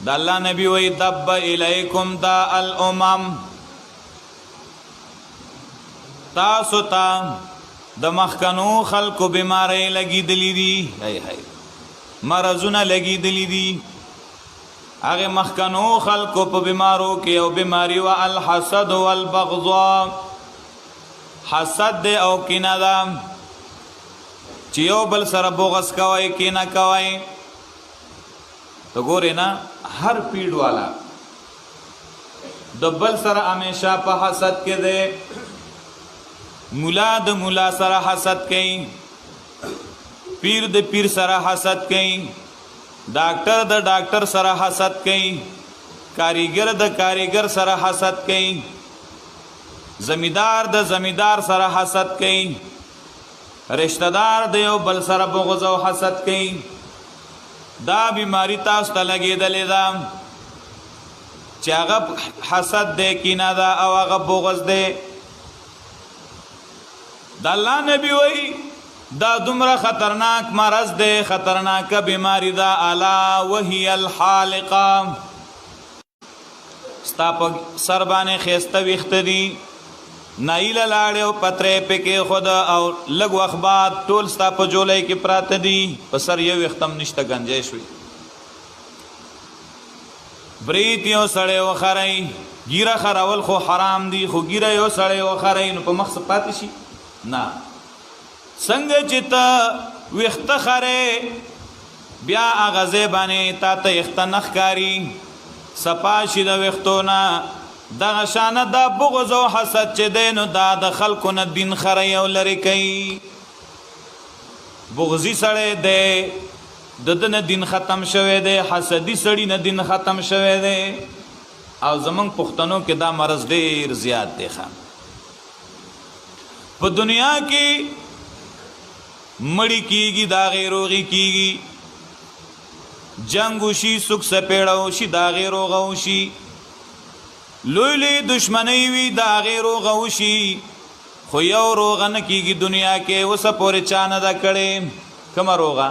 د الله نبی وی دب الیکم دا الامم، تاسو ته د مخکنو خلکو بیماری لګیدلی دي، هاي هاي مرضونه لګیدلی دي. هغه مخکنو خلکو په بیمارو کې او بیماری او الحسد والبغضاء، حسد دی او کینه ده چې یو بل سره بغض کوي، کینه کوي. ته ګورې نه، هر پیډ والا د بل سره همیشه په حسد کې دی. مولا د مولا سره حسد کوي، پیر د پیر سره حسد کوي، ډاکټر د ډاکټر سره حسد کوي، کاریګر د کاریګر سره حسد کوي، زمیدار د زمیدار سره حسد کوي، رشتہ دار د یو بل سره بغض او حسد کوي. دا بیماری تاسو ته لګېدلې ده چې هغه حسد دی، کینه ده او هغه بغض دی. د الله نبی وایي دا دومره خطرناک مرض دی، خطرناکه بیماری ده، الا وهي الحالقه. ستا په سر باندې ښایسته ویښته دي، نایي له لاړې او پترې پکې خود او لږ وخت بعد ټول ستا په جولۍ کې پراته دي، په سر یو ویښته هم نشته، ګنجی شوې. بریت یو سړی وخرئ، ږیره خرول خو حرام دي، خو ږیره یو سړی وخرئ نو په مخ څه پاتې شي؟ نه. څنګه چې ته ویښته خرې بیا هغه ځای باندې تا ته ویښته نه ښکاري، صفا شي د ویښتو نه. دغه شانه دا بغض او حسد چې دی نو دا د خلکو نه دین خرئ او لرې کوي. بغضي سړی دی، د ده نه دین ختم شوی دی، حسدي سړي نه دین ختم شوی دی. او زمونږ پښتنو کې دا مرض ډیر زیات دی. ښه په دنیا کې مړی کیږي، دا غي روغي کیږي، جنگ وشي، سوک سپېړه وشي، دا غي روغه وشي، لوی لوی دشمنی وي، دا غي روغه وشي، خو یو روغه نه کیږي دنیا کې. اوسه پورې چا نه ده کړې کومه روغه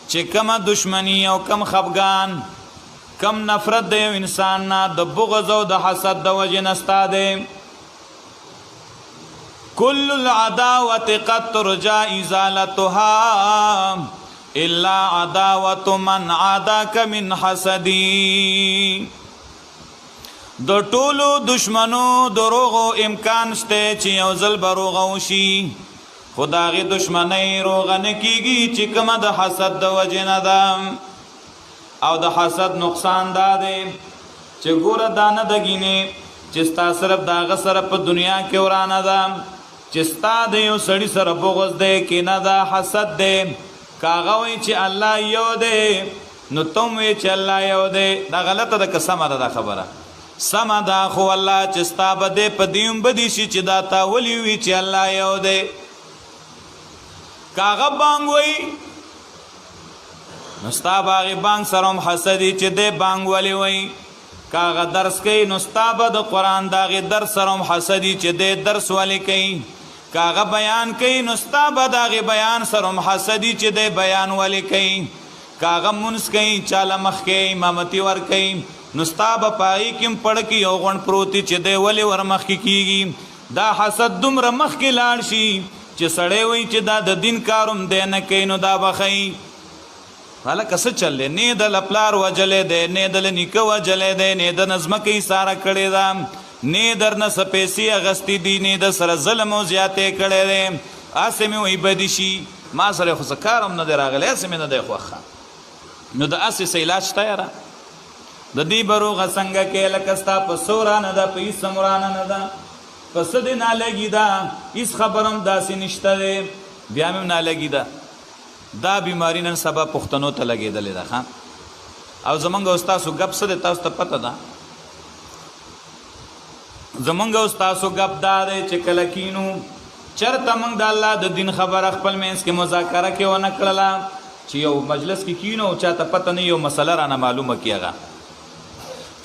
چې کومه دشمنی او کم خفګان کم نفرت د یو انسان نه د بغض او د حسد د وجې نه ستا دی. کل العداوة قد ترجى ازالتها الا عداوة من عاداك من حسدي. د ټولو دشمنو دروغو امکان شته چې یو ځل به روغه وشي، خو د هغې دشمنۍ روغه نه کېږي چې کومه د حسد د وجې نه ده. او د حسد نقصان دا دی چې ګوره دا نه ده ګینې چې ستا صرف د هغه سره په دنیا کې ورانه ده، چې ستا د یو سړي سره بغض دی، کینه ده، حسد دی. که هغه وایي چې الله یو دی نو ته هم وایې چې الله یو دی، دا غلطه ده که سمه ده؟ دا خبره سمه ده، خو الله چې ستا به دی په دې هم بدې شي چې دا تا ولې وي چې الله یو دی. که هغه بانګ وایي نو ستا به هغې بانګ سره هم حسد وي چې دی بانګ ولې وایي. که هغه درس کوي نو ستا به د قرآن د هغې درس سره هم حسد وي چې دی درس ولې کوي. که هغه بیان کوي نو ستا به د هغې بیان سره هم حسد وي چې دی بیان ولې کوي. که هغه مونځ کوي، چاله مخکې امامتي ورکوي، نو ستا به په هغې کې هم پړکی یو غونډ پروت وي چې دی ولې ورمخکې کېږي. دا حسد دومره مخکې لاړ شي چې سړی وایي چې دا د دین کار هم دی نه کوي، نو دا به ښیي هلکه څه چل دی، نه د پلار وژلی دی، نه د نیکه وژلی دی، نه د نه ځمکه ایساره کړې ده، نه درنه څه پیسې اخیستې دي، نه د سره ظلم او زیاتی کړی دی، هسې مې وایي بدې شي، ما سره خو څه کار هم نه دی راغلی، هسې مې نه دی خوښه. نو د هسې څه علاج شته یاره؟ د دې به روغه څنګه کې؟ لکه ستا په څه ورانه ده، په هېڅ هم ورانه نه ده، په څه دې نالګي ده، هېڅ خبره هم داسې نشته دی، بیا مې هم نالګي ده. دا بیماری نن سبا پښتنو ته لګېدلې ده. ښه او زمونږ او ستاسو ګپ څه دی تاسو ته پته ده؟ زمونږ او ستاسو ګپ دا دی چې کله کینو چرته موږ د الله د دین خبره خپل منځ کې مذاکره کې ونه کړله، چې یو مجلس کې کینو او چاته پته نه یو مسله رانه معلومه کړي، هغه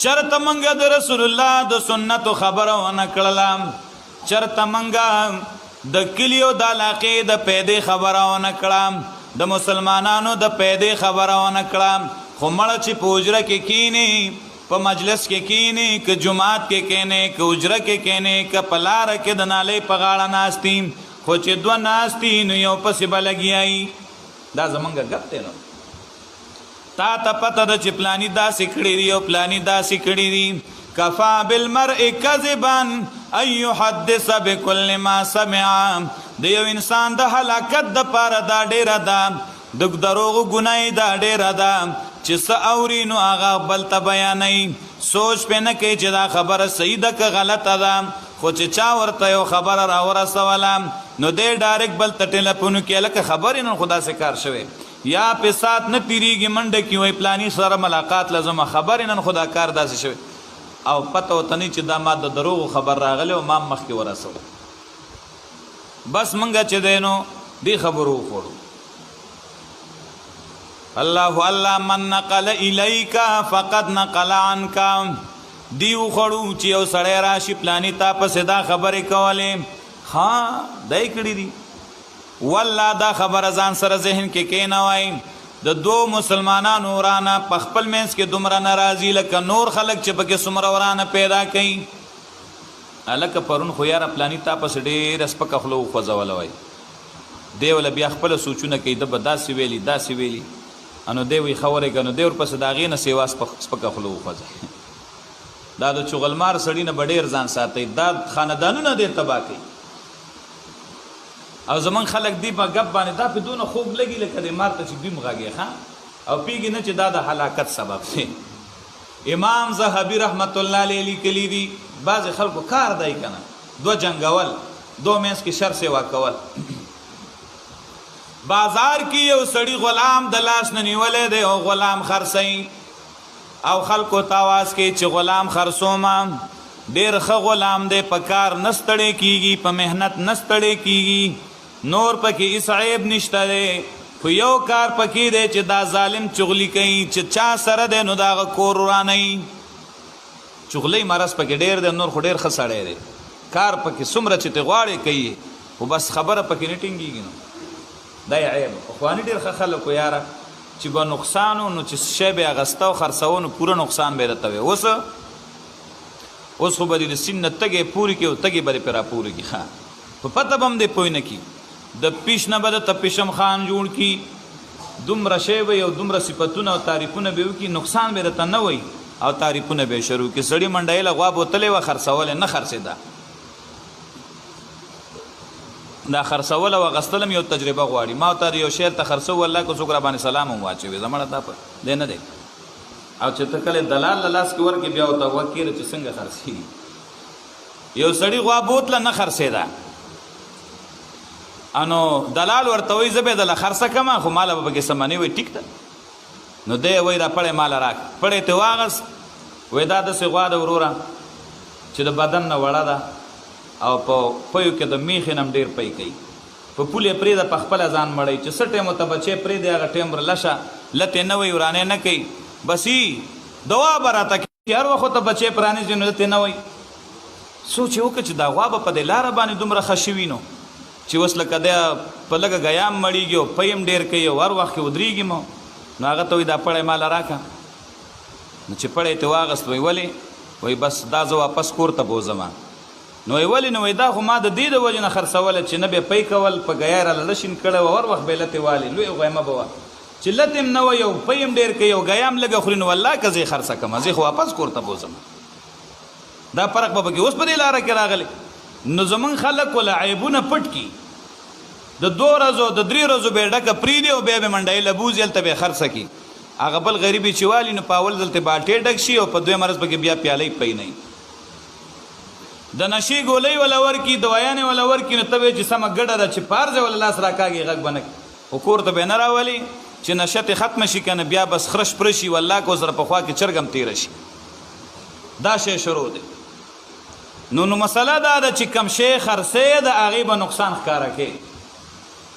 چرته موږ د رسول الله د سنتو خبره ونه کړله، چرته موږ د کلی او د علاقې د پیدې خبره ونه کړه، د مسلمانانو د پیدې خبره ونه کړه، خو مړه چې په حجره کې کینی، په مجلس کې کینی، که جومات کې کینی، که حجره کې کینی، که په لاره کې د نالۍ په غاړه ناست دي، خو چې دوه ناست دي نو یو پسې به لګیا وي. دا زمونږ ګپ دی. نو تا ته پته ده چې پلانی داسې کړي دي او پلانی داسې کړي دي. کفا بالمرء کذبا ان يحدث بكل ما سمع. د یو انسان د هلاکت د پاره دا ډیره ده، د دروغو ګناه دا ډیره ده چې څه اوري نو هغه بل ته بیانوي، سوچ پې نه کوي چې دا خبره صحیح ده که غلطه ده. خو چې چا ورته یو خبره راورسوله نو دی ډایرکټ بل ته ټیلیفون وکړي، هلکه خبرې نن خو داسې کار شوی، یا په سات نه تیریږي منډه کې وایي پلاني سره ملاقات لزمه، خبرې نن خو دا کار داسې شوی، او پته ورته نه چې دا ما د دروغو خبر راغلی او ما مخکې ورسوه. بس مونږ چې دی نو دې خبرو وخوړو. الله الله من نقل الیک فقد نقل عنک. دی وخوړو چې یو سړی راشي پلانی تا پسې دا خبرې کولې، ها دای کړي دي، والله دا خبره ځان سره ذهن کې کېنوئ. د دوو مسلمانانو ورانه په خپل منځ کې دومره ناراضي لکه نور خلک چې پکې څومره ورانه پیدا کوي. هلکه پرون خو یاره پلانی تا پسې ډېره سپکه خوله وخوځوله، وایي دی وله بیا خپله سوچونه کوي، ده به داسې ویلي داسې ویلي، نو دی وایي ښه ورېږه، نو دی ورپسې د هغې نه سیوا سپکه خوله وخوځوي. دا د چغلمار سړي نه به ډېر ځان ساتئ، دا خاندانونه دی تباه کوي. او زمونږ خلک دی په ګپ باندې دا په دونه خوږ لګي لکه د مار ته چې بیم غږی، ښه او پیږي نه چې دا د هلاکت سبب دی. امام ذهبي رحمت الله علیه لیکلي دي، بعضې خلکو کار دی که نه، دوه جنګول، دوه منځ کې شر سیوا کول. بازار کې یو سړي غلام د لاس نه نیولی دی او غلام خرڅوي، او خلکو ته اواز کوي چې غلام خرڅومه، ډېر ښه غلام دی، په کار نه ستړی کیږي، په محنت نه ستړی کیږي، نور پکې هیڅ عیب نشته دی، خو یو کار پکې دی چې دا ظالم چغلي کوي، چې چا سره دی نو د هغه کور ورانوي. چغلۍ مرض پکې ډېر دی، نور خو ډېر ښه سړی دی، کار پکې څومره چې ته غواړې کوي، خو بس خبره پکې نه ټینګېږي. نو دا یې عیب. پخواني ډېر ښه خلک وو یاره، چې به نقصان و نو چې شی به یې اخیسته او خرڅوه نو پوره نقصان به یې درته وی. اوس اوس خو به دې د سیند نه تږی پورې کړي او تږی به دې پرې راپورې کړي، ښه په پته به هم دې پوه نه کړي، د پیش نه به درته پیشم خان جوړ کړي، دومره شی به او دومره صفتونه او تعریفونه به وکړي، نقصان به درته نه وایي او تعریفونه به یې شروع کړي. سړي منډۍ له غوا بوتلې وه، خرڅولې نه خرڅېده. دا خرڅول او اخیستل هم یو تجربه غواړي. ما او تا یو شی هلته خرڅوو، والله که څوک راباندې سلام هم واچوي زمړه دا په دی نه دی. او چې ته کله دلال له لاس کې ورکړې بیا ورته غوږ کېږده چې څنګه خرڅېږي. یو سړي غوا بوتله نه خرڅېده، انو دلال ورته وایي زه به یې درله خرڅه کړم خو ماله به پکې څه منې. وایي ټیک ده. نو دی وایي دا پړی ماله راکړه. پړی ترې واخیست، وایي دا داسې غوا ده وروره چې د بدن نه وړه ده او په پیو کې د میخې نه هم ډېر پی کوي، په پولې پرېږده په خپله ځان مړوي، چې څه ټایم ورته بچی پرېږدي هغه ټایم ورله شه، لتې نه وایي ورانی نه کوي، بس یي دوا به راته کوي، هر وخت ورته بچی پرانیزي نو لتې نه وایي. سوچ یې وکړ چې دا غوا به په دې لاره باندې دومره ښه شوي نو چې اوس لکه دی په لږه ګیا هم مړېږي او پی هم ډېر کوي او هر وخت کې ودرېږي مو. نو هغه ته وایي دا پړی ماله راکړه. نو چې پړی ترې واخیست وایي ولې؟ وایي بس دا زه واپس کور ته بوځم. نو وایي ولې؟ نو وایي دا خو ما د دې د وجې نه خرڅوله چې نه به پی کول، په ګیا یې راله لشین کړی و، هر وخت به یې لتې والې، لویه غیمه به وه چې لتې هم نه وایي او پی هم ډېر کوي او ګیا هم لږه خوري، نو والله که زه یې خرڅه کړم زه خو واپس کور ته بوځم. دا فرق به پکې اوس په دې لاره کې راغلی. نو زمونږ خلک وله عیبونه پټ کړي، د دوو ورځو د درې ورځو به یې ډکه پرېږدي او بیا به منډۍ له بوځي، هلته به یې خرڅه کړي. هغه بل غریب یې چې والي نو په اول ځل ترې بالټې ډک شي او په دویم ورځ پکې بیا پیالۍ پی نه وي. د نشې ګولۍ وله ورکړي، دوایانې وله ورکړي، نو ته به چې سمه ګډه ده چې په هر ځای وله لاس راکاږي غږ به نه کوي، خو کور ته به یې نه راولي چې نشه ترې ختمه شي که نه بیا بس خره شپره شي، والله که ورسره په خوا کې چرګ هم تېره شي. دا شی شروع دی. نو نو مسله دا ده چې کم شی خرڅې د هغې به نقصان ښکاره کوي.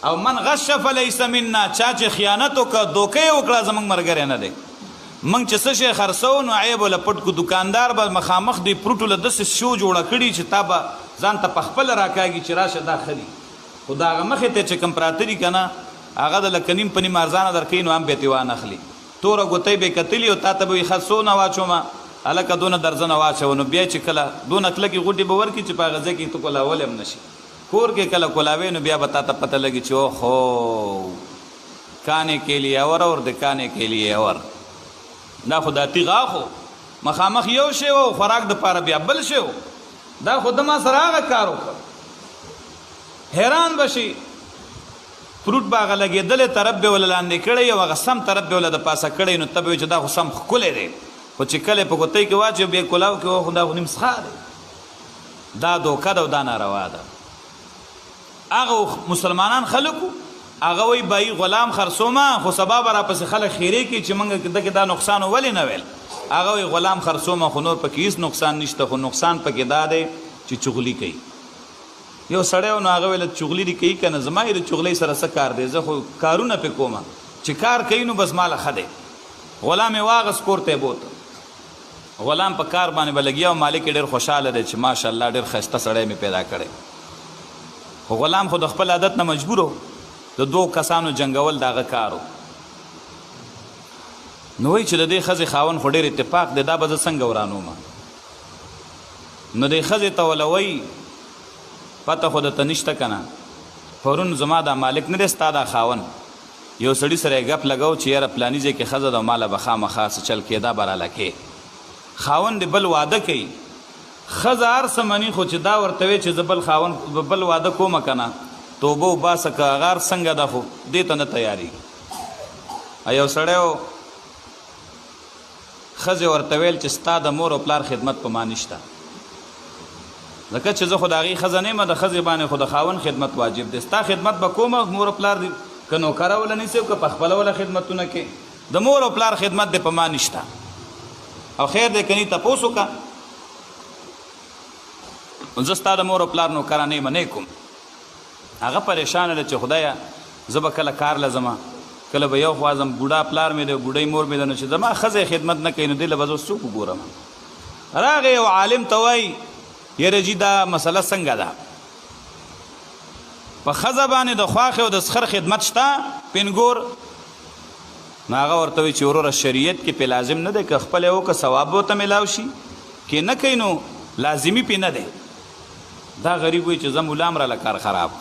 او من غش فلیس منا، چا چې خیانت وکړ، دوکه یې وکړه، زموږ ملګری نه دی. موږ چې څه شی خرڅوو نو عیب له پټ کړو. دکاندار به مخامخ دې پروټو له داسې شو جوړه کړي چې تا به ځان ته پخپله راکاږي چې راشه دا ښه دي، خو د هغه مخې ته چې کوم پراته دي که نه هغه د لکه نیم په نیم ارزانه درکوي نو هم به ترې وانخلي. توره ګوتۍ به کتلی او تاته به وي ښه څونه واچوم هلکه دونه درځنه واچوه، نو بیا چې کله دونه کلکې غوټې به ورکړي چې په هغه ځای کې ته کولاولی هم نه شي. کور کې کله کولاوې نو بیا به تاته پته لګي چې اوهو کانې کې لیې اور اور د کانې کې لیې اور. دا خو دا تیغ اخو مخامخ یو شی و او خوراک د پاره بیا بل شی و، دا خو د ما سره هغه کار وکړ. حیران به شي، فروټ به هغه لګېدلی طرف به وله لاندې کړی او هغه سم طرف به وله د پاسه کړی، نو ته به وې چې دا خو سم ښکلی دی، خو چې کله یې په ګوتۍ کې واچوې بیا یې کلاو کې وخو دا خو نیم څښا دی. دا دوکه ده او دا ناروا ده. هغه مسلمانان خلک وو، هغه وایي بای غلام خرڅومه خو سبا به راپسې خلک خیرې کوي چې موږ ده کې دا نقصان ولې نه ویل. هغه وایي غلام خرڅومه خو نور پکې هیڅ نقصان نشته، خو نقصان پکې دا دی چې چغلي کوي. یو سړی و نو هغه ویل چغلي دې کوي که نه، زما یې د چغلۍ سره څه کار دی، زه خو کارونه پې کوم، چې کار کوي نو بس ماله ښه دی. غلام یې واغست کور ته یې بوته. غلام په کار باندې به لګیا او مالک یې ډېر خوشحاله دی چې ماشاءالله ډېر ښایسته سړی مې پیدا کړی. خو غلام خو د خپل عادت نه مجبور و، د دوو کسانو جنګول د هغه کار و. نو وایي چې د دې ښځې خاوند خو ډېر اتفاق دی، دا به زه څنګه ورانوم؟ نو دې ښځې ته وله وایي پته خو درته نشته که نه، پرون زما دا مالک نه دی ستا دا خاوند یو سړي سره یې ګپ لګاو چې یاره پلاني ځای کې ښځه ده او ماله به خامخا څه چل کېدا به راله کې. خاوند دې بل واده کوي، ښځه هر څه مني خو چې دا ورته وایي چې زه بل خاوند بل واده کوم که نه، توبه وباسه که هغه هر څنګه ده خو دې ته نه تیارېږي. یو سړی و، ښځې ورته ویل چې ستا د مور او پلار خدمت په ما نشته، ځکه چې زه خو د هغې ښځه نه یم، د ښځې باندې خو د خاوند خدمت واجب دی، ستا خدمت به کوم، مور او پلار دې که نوکره وله نیسې او که په خپله وله خدمتونه کې، د مور او پلار خدمت دې په ما نشته. او خیر دی کني تپوس وکړه، زه ستا د مور او پلار نوکره نه یم، نه یې کوم. هغه پریشانه ده چې خدایه زه به کله کار له ځم، کله به یو خوا ځم، بوډا پلار مې دی، بوډۍ مور مې ده، نو چې زما ښځه خدمت نه کوي نو دې له به زه اوس څوک وګورم؟ راغی یو عالم ته وایي یاره جي دا مسله څنګه ده، په ښځه باندې د خواښې او د سخر خدمت شته پنګور؟ نو هغه ورته وایي چې وروره شریعت کې پې لازم نه دی، که خپله یې وکړه ثواب به ورته میلاو شي، که نه کوي نو لازمي پې نه دی. دا غریب وایي چې زه ملا هم راله کار خراب،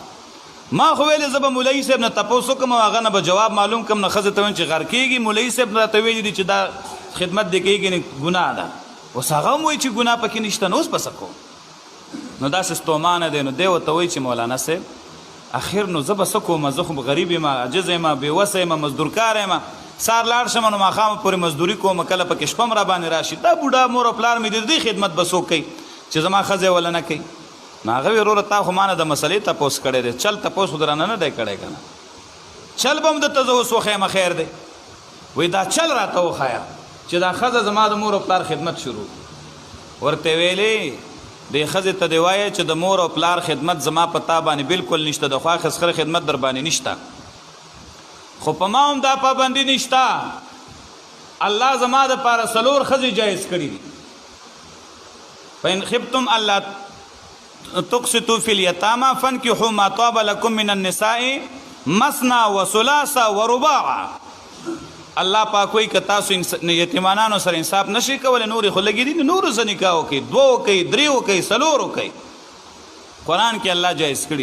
ما خو ویلې زه به مولوي صاحب نه تپوس وکړم او هغه نه به جواب معلوم کړم، نو ښځې ته وایم چې غر کېږي، مولوي صاحب راته ویلي دي چې دا خدمت دې کوي ګنې ګناه ده، اوس هغه هم وایي چې ګناه پکې نشته، نو اوس به څه کوم؟ نو داسې ستومانه دی. نو دی ورته وایي چې مولانا صاحب اخر نو زه به څه کوم، زه خو غریب یم، عاجز یم، بې وسه یم، مزدورکار یم، سهار لاړ شم نو ماښام پورې مزدوري کوم، کله پکې شپه هم راباندې راشي، دا بوډا مور او پلار مې دي، د دې خدمت به څوک کوي چې زما ښځه یې وله نه کوي؟ نو هغه وی وروره تا خو مانه د مسلې تپوس کړی دی، چل تپوس خو درنه نه دی کړی که نه، چل به هم درته زه اوس وښیم، خیر دی. وی دا چل راته وښایه چې دا ښځه زما د مور او پلار خدمت شروع کړي. ورته ویلې دې ښځې ته دې وایه چې د مور او پلار خدمت زما په تا باندې بالکل نشته، د خواښې سخر خدمت در باندې نشته، خو په ما هم دا پابندي نشته، الله زما د پاره څلور ښځې جایز کړي دي. فإن خفتم ألا تقسطوا في اليتامى فانكحوا ما طاب لكم من النساء مثنى وثلاث ورباع. الله پاک وایي که تاسو یتیمانانو سره انصاف نشئ کولی، نورې خو لږې دي، نو نورو سره نکاح وکړئ، دوه وکړئ، درې وکړئ، څلور وکړئ. قرآن کې الله جایز کړي.